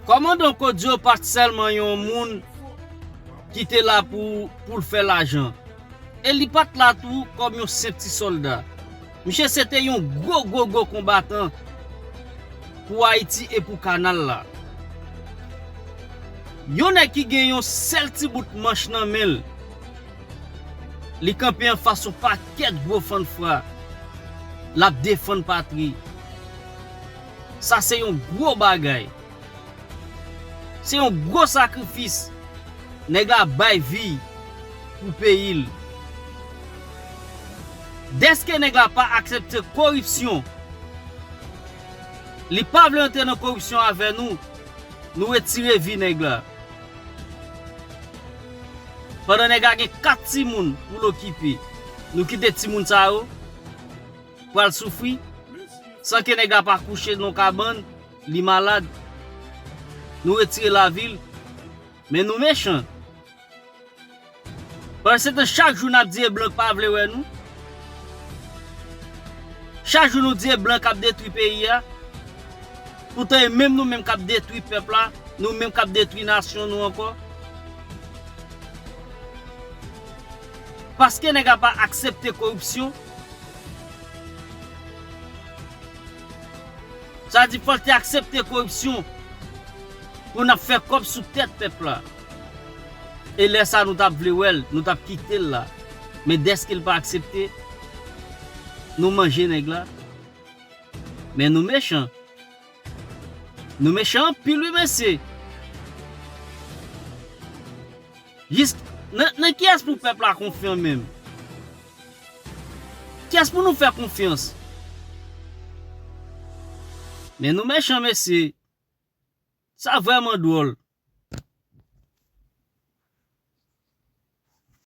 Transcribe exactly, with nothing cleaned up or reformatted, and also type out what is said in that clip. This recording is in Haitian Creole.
Kòmandan Kodio pa t sèlman yon moun ki te la pou, pou l fè lajan. E li pa t la tou kòm yon senp ti sòlda. Misye se te yon gwo, gwo, gwo konbatan pou Ayiti e pou kanal la. Yon nèg ki gen yon sèl ti bout manch nan men l. Li kanpe anfas yon pakèt gwo fannfwa. L ap defann patri. Sa se yon gwo bagay. Se yon gwo sakrifis. Nèg la bay vi pou peyi l. Dèske nèg la pa aksepte koripsyon, li pa vle antre nan koripsyon avè nou, nou retire vi nèg la. Pandan nèg la gen kat timoun pou l okipe, nou kite timoun sa yo pral soufri, san ke nèg la pa kouche nan kabann, li malad. Nou retire lavi l, men nou mechan. Pandan se tan, chak jou n ap di e blan k pa vle wè nou. Chak jou nou di e blan k ap detwi peyi a. Poutan e menm nou menm k ap detwi pèp la, nou menm k ap detwi nasyon nou ankò. Paske nèg la pa aksepte koripsyon. Sa di fò l te aksepte koripsyon pou n ap fè kòb sou tèt pèp la. E lè sa nou t ap vle wè l, nou t ap kite l la. Men dèske l pa aksepte, nou manje nèg la. Men nou mechan. Nou mechan anpil wi mesye. Jis nan, nan kiyès pou pèp la konfyan menm? Kiyès pou nou fè konfyans? Men nou mechan mesye. Sa vrèman dwòl.